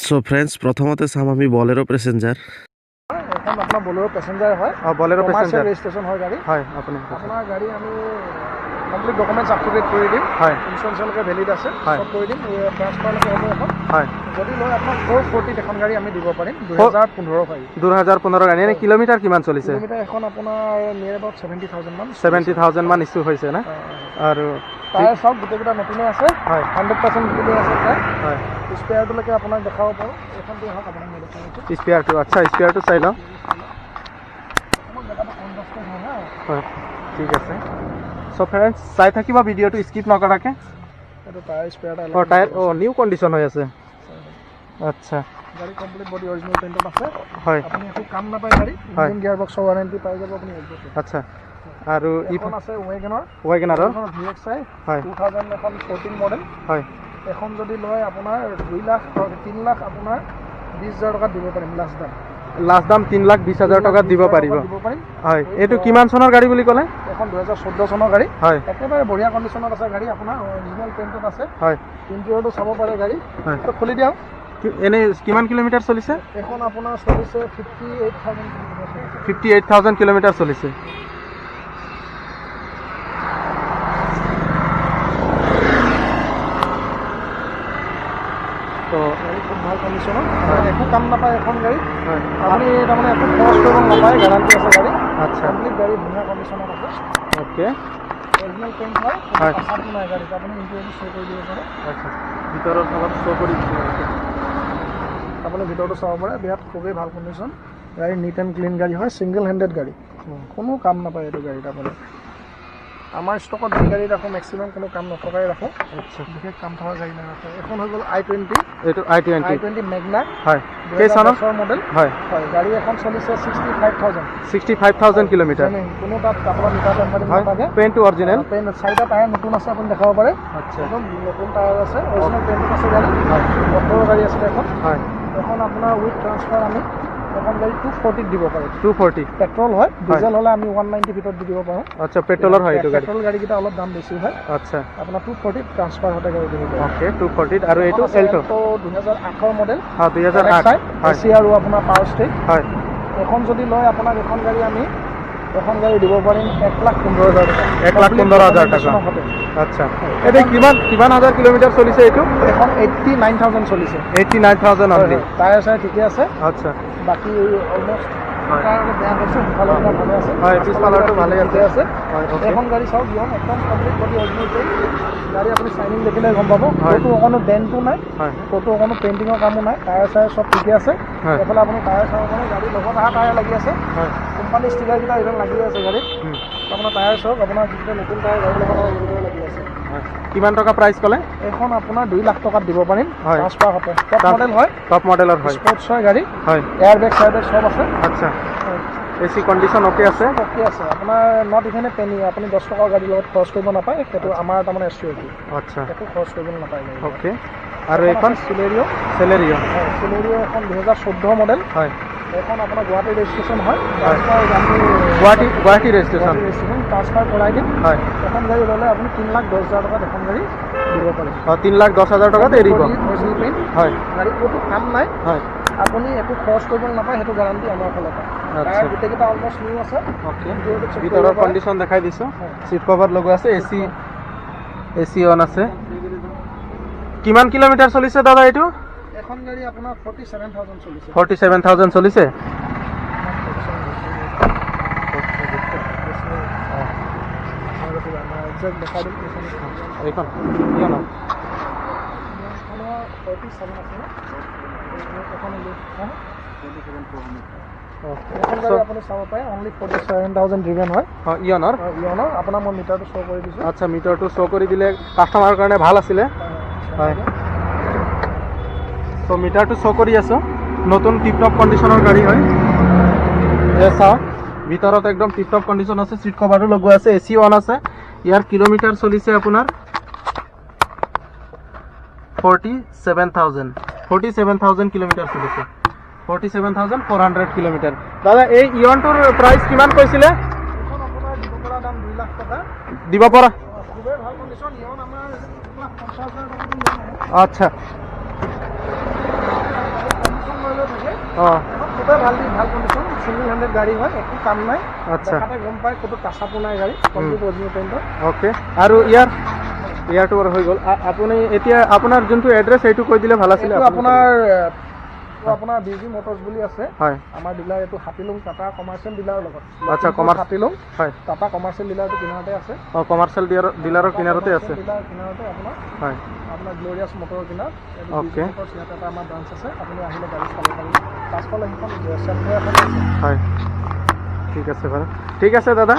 চ' friends, প্ৰথমতে চাম আমি বলেৰ' পেচেঞ্জাৰ। এখন আপোনাৰ বলেৰ' পেচেঞ্জাৰ হয়। অঁ, বলেৰ' কমাৰ্চিয়েল পেচেঞ্জাৰ। ৰেজিষ্ট্ৰেশ্যন হয় গাড়ী। হয়, আপুনি আপোনাৰ গাড়ী আমি complete documents up to date কৰি দিম। ইঞ্চুৰেঞ্চলৈকে ভেলিড আছে। চব কৰি দিম, ট্ৰান্সফাৰলৈকে হ'ব এখন। যদি লয়, আপোনাক 440ত এখন গাড়ী আমি দিব পাৰিম, 2015 গাড়ী। 2015 গাড়ী। এনেই কিলোমিটাৰ কিমান চলিছে? কিলোমিটাৰ এখন আপোনাৰ নিয়েৰ এবাউট 70,000 মান। 70,000 মান ইছ্যু হৈছে না? আৰু টায়াৰ চাওক, গোটেইকেইটা নতুনে আছে। 100% নতুনে আছে টায়াৰ। স্পেয়াৰটোলৈকে আপোনাক দেখাব পাৰোঁ। এইখনটো আহক, আপোনাক মই দেখাই আছোঁ। স্পেয়াৰটো, আচ্ছা, স্পেয়াৰটো চাই লওঁ। আমাৰ জেগাটো কনজাষ্টেড হয় না। হয়, ঠিক আছে। চ' ফ্ৰেণ্ডছ, চাই থাকিব ভিডিঅ'টো স্কিপ নকৰাকৈ। এইটো টায়াৰ, স্পেয়াৰ টায়াৰ। অঁ, টায়াৰ, অঁ, নিউ কণ্ডিশ্যন হৈ আছে। আচ্ছা। গাড়ী কমপ্লিট বডি অৰিজিনেল পেইণ্টত আছে। আপুনি একো কাম নাপায় গাড়ী। ইঞ্জিন, গিয়াৰ বক্সৰ ৱাৰেণ্টি পাই যাব আপুনি এক বছৰ। আচ্ছা, আৰু ই এখন আছে ৱেগনৰ। ৱেগনাৰৰ। ভি এক্স আই। 2000 এখন 14 মডেল। এখন যদি লয়, আপোনাৰ 2 লাখ, 3 লাখ আপোনাৰ 20 হাজাৰ টকাত দিব পাৰিম লাষ্ট দাম। লাষ্ট দাম 3,20,000 টকাত দিব পাৰিব? দিব পাৰিম। হয়, এইটো কিমান চনৰ গাড়ী বুলি ক'লে? এখন 2014 চনৰ গাড়ী। একেবাৰে বঢ়িয়া কণ্ডিশ্যনত আছে গাড়ী, আপোনাৰ অৰিজিনেল পেইণ্টত আছে। ইণ্টেৰিয়ৰটো চাব পাৰে গাড়ী। তো খুলি দিয়ক। এনেই কিমান কিলোমিটাৰ চলিছে? এখন আপোনাৰ চলিছে 58,000 কিলোমিটাৰ চলিছে। 58,000 কিলোমিটাৰ চলিছে। তো গাড়ী খুব ভাল কণ্ডিশ্যনত, একো কাম নাপায় এখন গাড়ী। আপুনি তাৰমানে একো খৰচ কৰিব নাপায়, গেৰাণ্টি আছে গাড়ী। কমপ্লিট গাড়ী ধুনীয়া কণ্ডিশ্যনত আছে। অৰিজিনেল পেইণ্ট হয়। টাচাটো নাই গাড়ীত। আপুনি ইণ্টেৰিয়ৰটো শ্ব' কৰি দিব পাৰে। আচ্ছা, ভিতৰত অলপ শ্ব' কৰি দিছোঁ। আপুনি ভিতৰটো চাব পাৰে, বিৰাট খুবেই ভাল কণ্ডিশ্যন গাড়ী, নিট এণ্ড ক্লিন গাড়ী হয়, ছিংগল হেণ্ডেড গাড়ী। কোনো কাম নাপায় এইটো গাড়ীত আপুনি। আমাৰ ষ্টকত যি গাড়ী ৰাখোঁ, মেক্সিমাম কোনো কাম নথকাই ৰাখোঁ। বিশেষ কাম থকা গাড়ী নাৰাখোঁ। এখন হৈ গ'ল আই 20। এইটো আই টুৱেণ্টি। আই 20 মেগনা। হয়, কেই চনৰ? মডেল। হয়, গাড়ী এখন চলিছে 65,000। 65,000 কিলোমিটাৰ। কোনো তাত আপোনাৰ মিটাৰ টেম্পাৰিং নাথাকে। পেইণ্টটো অৰিজিনেল। পেইণ্ট, চাৰিটা টায়াৰ নতুন আছে, আপুনি দেখাব পাৰে। একদম নতুন টায়াৰ আছে, অৰিজিনেল পেইণ্টত আছে গাড়ী। অ'টোৰ গাড়ী আছিলে এখন। এখন আপোনাৰ উইথ ট্ৰান্সফাৰ আমি এখন গাড়ী 240ত দিব পাৰিম। 240। পেট্ৰল হয়, ডিজেল হ'লে আমি 190 ভিতৰত দি দিব পাৰোঁ। আচ্ছা, পেট্ৰলৰ হয় এইটো গাড়ী? পেট্ৰল গাড়ীকেইটা অলপ দাম বেছি হয়। আপোনাৰ 240ত ট্ৰান্সফাৰ হওঁতে গাড়ী দিব পাৰিম। অ'কে, 240ত। আৰু এইটো এল্ট'? 2008ৰ মডেল। হয়, 2008। এ চি আৰু আপোনাৰ পাৱাৰ ষ্টেৰিং। এখন যদি লয়, আপোনাক এখন গাড়ী আমি এখন গাড়ী দিব পাৰিম 1,15,000 টকা। 1,15,000 টকা। আচ্ছা, এতিয়া কিমান কিমান হাজাৰ কিলোমিটাৰ চলিছে এইটো? এখন 89,000 চলিছে। 89,000 অনলি। টায়াৰ চায়াৰ ঠিকে আছে। বাকী অলমষ্ট টায়াৰ অলপ বেয়া হৈছে, সিফালৰ পৰা ভালে আছে। হয়, পিছফালৰটো ভালেই আছে। ঠিকে আছে। হয় অ'কে এখন গাড়ী চাওক, ইয়ন, একদম কমপ্লিট বডি অৰিজিনেল পেইণ্ট গাড়ী। আপুনি চাইনিং দেখিলে গম পাব। ক'তো অকণো ডেণ্টো নাই, ক'তো অকণো পেইণ্টিঙৰ কামো নাই। টায়াৰ চায়াৰ চব ঠিকে আছে। এইফালে আপুনি টায়াৰ চাব পাৰে, গাড়ী লগত অহা টায়াৰ লাগি আছে। কোম্পানীৰ ষ্টিকাৰকেইটা ইভেন লাগি আছে গাড়ীত। আপোনাৰ টায়াৰ চাওক, আপোনাৰ যিকেইটা নতুন টায়াৰ গাড়ীৰ লগত অহা, সেইকেইটাও লাগি আছে। হয়, কিমান টকা প্ৰাইচ ক'লে? এইখন আপোনাৰ 2 লাখ টকাত দিব পাৰিম। ট্ৰান্সফাৰ হতে টপ মডেল হয়। টপ মডেলৰ হয়। স্পৰ্টছ হয় গাড়ী। এয়াৰ বেগ চেয়াৰ বেগ চব আছে। আচ্ছা, এ চি কণ্ডিশ্যন অ'কে আছে? অ'কে আছে। আপোনাৰ not even a Penney আপুনি 10 টকাৰ গাড়ীৰ লগত খৰচ কৰিব নাপায়, সেইটো আমাৰ তাৰমানে এচিয়ৰিটি। একো খৰচ কৰিব নাপায় গাড়ীৰ লগত। অ'কে, আৰু এইখন? চিলেৰিঅ'। চেলেৰিঅ'। হয়, চিলেৰিঅ' এখন 2014 মডেল। এইখন আপোনাৰ গুৱাহাটী ৰেজিষ্ট্ৰেশ্যন হয়। ট্ৰান্সফাৰ আমি গুৱাহাটী ৰেজিষ্ট্ৰেশ্যন। ৰেজিষ্ট্ৰেশ্যন ট্ৰান্সফাৰ কৰাই দিম। এখন গাড়ী ল'লে আপুনি 3,10,000 টকাত এখন গাড়ী দিব পাৰিম। অঁ, 3,10,000 টকাত এৰিব? Original paint. গাড়ী ক'তো কাম নাই। আপুনি একো খৰচ কৰিব নাপায়, সেইটো গেৰাণ্টি আমাৰ ফালৰ পৰা। টায়াৰ গোটেইকেইটা অলমষ্ট নিউ আছে। ইণ্টেৰিয়ৰটো check কৰিব ভিতৰৰ পাৰে। কণ্ডিশ্যন দেখাই দিছোঁ। চিট কভাৰ লগোৱা আছে, এ চি অন আছে। কিমান কিলোমিটাৰ চলিছে দাদা এইটো? এখন গাড়ী আপোনাৰ 47,000 চলিছে। 47,000 চলিছে। একজেক্ট দেখাই দিম এইখন। এইখন ইয়নৰ। এইখনৰ 47 আছে ন? এখন হা? এখন গাড়ী আপুনি চাব পাৰে, অনলি 47,000 ড্ৰিভেন হয়। অঁ, ইয়নৰ। ইয়নৰ আপোনাক মই মিটাৰটো শ্ব' কৰি দিছোঁ। আচ্ছা, মিটাৰটো শ্ব' কৰি দিলে কাষ্টমাৰৰ কাৰণে ভাল আছিলে। হয়, চ' মিটাৰটো শ্ব' কৰি আছোঁ। নতুন টিপ টপ কণ্ডিশ্যনৰ গাড়ী হয়। এ চাওক, ভিতৰত একদম টিপ টপ কণ্ডিশ্যন আছে, চিট কভাৰো লগোৱা আছে, এ চি অন আছে। ইয়াৰ কিলোমিটাৰ চলিছে আপোনাৰ 47,000, 47,000 কিলোমিটাৰ চলিছে, 47,400 কিলোমিটাৰ। দাদা, এই ইয়নটোৰ প্ৰাইচ কিমান কৈছিলে? এইখন আপোনাৰ দিব পৰা দাম 2 লাখ টকা। দিব পৰা। খুবেই ভাল কণ্ডিশ্যন ইয়ন, আমাৰ 1,50,000 টকাটো লোন হ'ব। আচ্ছা। এখন খুবেই ভাল ভাল কণ্ডিশ্যন, ছিংগল হেণ্ডেড গাড়ী হয়, একো কাম নাই। দেখাতে গম পায়, ক'তো টাচাপো নাই গাড়ী, কমপ্লিট অৰিজিনেল পেইণ্টৰ। অ'কে, আৰু ইয়াৰটো বাৰু হৈ গ'ল। আপুনি এতিয়া আপোনাৰ যোনটো এড্ৰেছ, সেইটো কৈ দিলে ভাল আছিলে। এইটো আপোনাৰ বি জি মটৰ্ছ বুলি আছে। আমাৰ ডিলাৰ এইটো হাতীলুং টাটা কমাৰ্চিয়েল ডিলাৰৰ লগত। হাতীলুং টাটা কমাৰ্চিয়েল ডিলাৰটো কিনাৰতে আছে। অঁ, কমাৰ্চিয়েল ডিলাৰৰ কিনাৰতে আছে। ডিলাৰ কিনাৰতে আপোনাৰ আপোনাৰ গ্ল'ৰিয়াছ মটৰৰ কিনাৰত এইটো বি জি মটৰ্ছ, ইয়াত এটা আমাৰ ব্ৰাঞ্চ আছে। আপুনি আহিলে গাড়ী চাব পাৰিব। পাছফালে সেইখন চেণ্টাৰ এখন আছে। হয়, ঠিক আছে বাৰু, ঠিক আছে দাদা।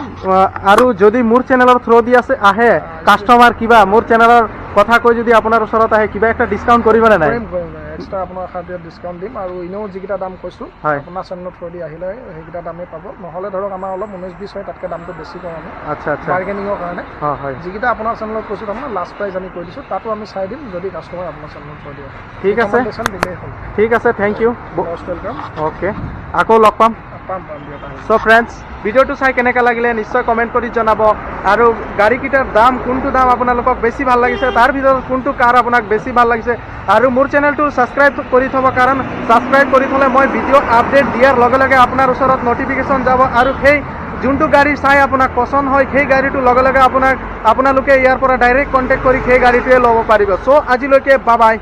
আৰু যদি মোৰ চেনেলৰ থ্ৰ' দি আছে আহে কাষ্টমাৰ, কিবা মোৰ চেনেলৰ কথা কৈ যদি আপোনাৰ ওচৰত আহে, কিবা একটা ডিছকাউণ্ট কৰিবনে নাই? কৰিম কৰিম, এক্সট্ৰা আপোনাৰ খাতিৰত ডিছকাউণ্ট দিম। আৰু এনেও যিকেইটা দাম কৈছোঁ, আপোনাৰ চেনেলৰ থ্ৰ' দি আহিলে সেইকেইটা দামেই পাব। নহ'লে ধৰক আমাৰ অলপ 19-20 হয়, তাতকৈ দামটো বেছি কওঁ আমি আচ্ছা আচ্ছা বাৰ্গেনিঙৰ কাৰণে। অঁ হয় যিকেইটা আপোনাৰ চেনেলত কৈছোঁ, তাৰমানে লাষ্ট প্ৰাইজ আমি কৈ দিছোঁ, তাতো আমি চাই দিম যদি কাষ্টমাৰ আপোনাৰ চেনেলত থ্ৰ' দি আহে। ঠিক আছে। ৰিকমেণ্ডেশ্যন দিলেই হ'ল। ঠিক আছে, thank U. Most welcome. Okay, আকৌ লগ পাম। পাম পাম, দিয়ক, আহিব। চ' ফ্ৰেণ্ডছ, ভিডিঅ'টো চাই কেনেকুৱা লাগিলে নিশ্চয় কমেণ্ট কৰি জনাব। আৰু গাড়ীকেইটাৰ দাম, কোনটো দাম আপোনালোকক বেছি ভাল লাগিছে, তাৰ ভিতৰত কোনটো কাৰ আপোনাক বেছি ভাল লাগিছে। আৰু মোৰ চেনেলটো ছাবস্ক্ৰাইব কৰি থ'ব, কাৰণ ছাবস্ক্ৰাইব কৰি থ'লে মই ভিডিঅ' আপডেট দিয়াৰ লগে লগে আপোনাৰ ওচৰত নটিফিকেশ্যন যাব আৰু সেই যোনটো গাড়ী চাই আপোনাক পচন্দ হয়, সেই গাড়ীটো লগে লগে আপোনালোকে ইয়াৰ পৰা ডাইৰেক্ট কণ্টেক্ট কৰি সেই গাড়ীটোৱে ল'ব পাৰিব। চ' আজিলৈকে বাই বাই।